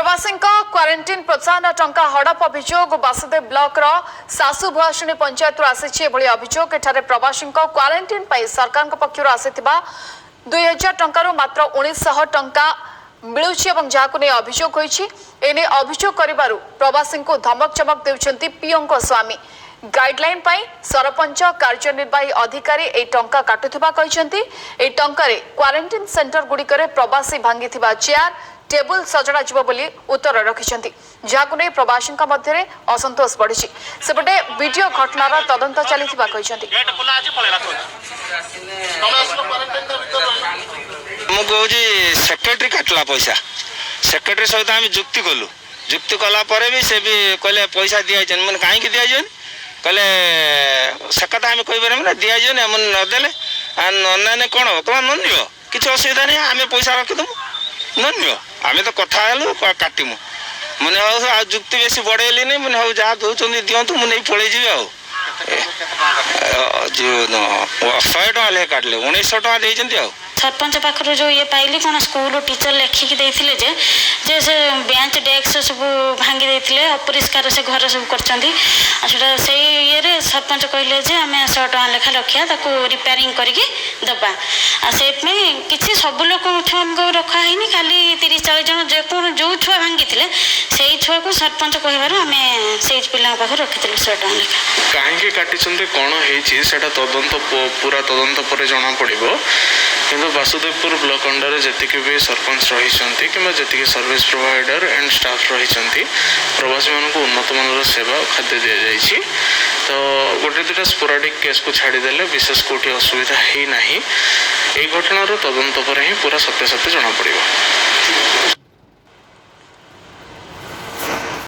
ପ୍ରବାସୀଙ୍କ କ୍ୱାରେଣ୍ଟିନ୍ ପ୍ରୋତ୍ସାହନ ଟଙ୍କା ହଡପ ଅଭିଯୋଗ। ବାସୁଦେବ ବ୍ଲକର ଶାଶୁ ଭୁଆଶୁଣୀ ପଞ୍ଚାୟତରୁ ଆସିଛି ଏଭଳି ଅଭିଯୋଗ। ଏଠାରେ ପ୍ରବାସୀଙ୍କ କ୍ୱାରେଣ୍ଟିନ୍ ପାଇଁ ସରକାରଙ୍କ ପକ୍ଷରୁ ଆସିଥିବା 2000 ଟଙ୍କାରୁ ମାତ୍ର 1900 ଟଙ୍କା ମିଳୁଛି ଏବଂ ଯାହାକୁ ନେଇ ଅଭିଯୋଗ ହୋଇଛି। ଏନେଇ ଅଭିଯୋଗ କରିବାରୁ ପ୍ରବାସୀଙ୍କୁ ଧମକ ଚମକ ଦେଉଛନ୍ତି ପିଓଙ୍କ ସ୍ୱାମୀ। ଗାଇଡଲାଇନ୍ ପାଇଁ ସରପଞ୍ଚ, କାର୍ଯ୍ୟନିର୍ବାହୀ ଅଧିକାରୀ ଏହି ଟଙ୍କା କାଟୁଥିବା କହିଛନ୍ତି। ଏହି ଟଙ୍କାରେ କ୍ୱାରେଣ୍ଟିନ୍ ସେଣ୍ଟର ଗୁଡ଼ିକରେ ପ୍ରବାସୀ ଭାଙ୍ଗିଥିବା ଚେୟାର, ଟେବୁଲ ସଜଡ଼ାଯିବ ବୋଲି ଉତ୍ତର ରଖିଛନ୍ତି, ଯାହାକୁ ନେଇ ପ୍ରବାସୀଙ୍କ ମଧ୍ୟରେ ଅସନ୍ତୋଷ ବଢ଼ିଛି। ସେପଟେ ବିଡିଓ ଘଟଣାର ତଦନ୍ତ ଚାଲିଥିବା କହିଛନ୍ତି। ଗେଟ୍ ଖୋଲା ଅଛି, ପଳେଇଲା। ତମେ ଆସିଲ, କ୍ୱାରେଣ୍ଟାଇନ୍ ଭିତରେ ରହିଲ। ମୁଁ କହୁଛି, ସେକ୍ରେଟାରୀ କାଟିଲା ପଇସା। ସେକ୍ରେଟାରୀ ସହିତ ଆମେ ଯୁକ୍ତି କଲୁ। ଯୁକ୍ତି କଲା ପରେ ବି ସେ ବି କହିଲେ ପଇସା ଦିଆଯାଇଛନ୍ତି। ମାନେ କାହିଁକି ଦିଆଯିବନି? କହିଲେ ସେ କଥା ଆମେ କହିପାରିବୁ ନା, ଦିଆଯିବନି। ଆମେ ନଦେଲେ ଆଉ ନ ନେଲେ କ'ଣ ହବ? ତମେ ନ ନିଅ, କିଛି ଅସୁବିଧା ନାହିଁ, ଆମେ ପଇସା ରଖିଦେବୁ, ନ ନିଅ। ଆମେ ତ କଥା ହେଲୁ କାଟିମୁ। ମାନେ ହଉ, ଆଉ ଯୁକ୍ତି ବେଶୀ ବଢ଼େଇଲିନି। ମାନେ ହଉ, ଯାହା ଦେଉଛନ୍ତି ଦିଅନ୍ତୁ, ମୁଁ ନେଇ ପଳେଇଯିବି। ଆଉ ଯୋଉ 100 ଟଙ୍କା ଲେଖା କାଟିଲେ, 1900 ଟଙ୍କା ଦେଇଛନ୍ତି ଆଉ। ସରପଞ୍ଚ ପାଖରୁ ଯେଉଁ ଇଏ ପାଇଲି, କ'ଣ ସ୍କୁଲ ଟିଚର ଲେଖିକି ଦେଇଥିଲେ ଯେ ସେ ବେଞ୍ଚ, ଡେସ୍କ ସବୁ ଭାଙ୍ଗି ଦେଇଥିଲେ, ଅପରିଷ୍କାର ସେ ଘର ସବୁ କରିଛନ୍ତି। ଆଉ ସେଟା ସେଇ ଇଏରେ ସରପଞ୍ଚ କହିଲେ ଯେ ଆମେ 100 ଟଙ୍କା ଲେଖା ରଖିବା, ତାକୁ ରିପେୟାରିଂ କରିକି ଦେବା। ଆଉ ସେଇଥିପାଇଁ କିଛି ସବୁ ଲୋକଙ୍କ ଛୁଆଙ୍କୁ ରଖା ହେଇନି, ଖାଲି 30-40 ଜଣ, ଯେକୌଣସି ଯେଉଁ ଛୁଆ ଭାଙ୍ଗିଥିଲେ, ସେଇ ଛୁଆକୁ ସରପଞ୍ଚ କହିବାରୁ ଆମେ ସେଇ ପିଲାଙ୍କ ପାଖରୁ ରଖିଥିଲୁ 100 ଟଙ୍କା ଲେଖା। କାହିଁକି କାଟିଛନ୍ତି, କ'ଣ ହେଇଛି, ସେଇଟା ତଦନ୍ତ ପୁରା ତଦନ୍ତ ପରେ ଜଣାପଡ଼ିବ। କିନ୍ତୁ ବାସୁଦେବପୁର ବ୍ଲକ ଅଣ୍ଡରରେ ଯେତିକି ବି ସରପଞ୍ଚ ରହିଛନ୍ତି କିମ୍ବା ଯେତିକି ସର୍ଭିସ୍ ପ୍ରୋଭାଇଡର ଆଣ୍ଡ ଷ୍ଟାଫ୍ ରହିଛନ୍ତି, ପ୍ରବାସୀମାନଙ୍କୁ ଉନ୍ନତମାନର ସେବା ଓ ଖାଦ୍ୟ ଦିଆଯାଇଛି। ତ ଗୋଟେ ଦୁଇଟା ସ୍ପୋରାଡ଼ିକ୍ କେସ୍କୁ ଛାଡ଼ିଦେଲେ ବିଶେଷ କେଉଁଠି ଅସୁବିଧା ହେଇନାହିଁ। ଏଇ ଘଟଣାର ତଦନ୍ତ ପରେ ହିଁ ପୁରା ସତ୍ୟାସତ୍ୟ ଜଣାପଡ଼ିବ।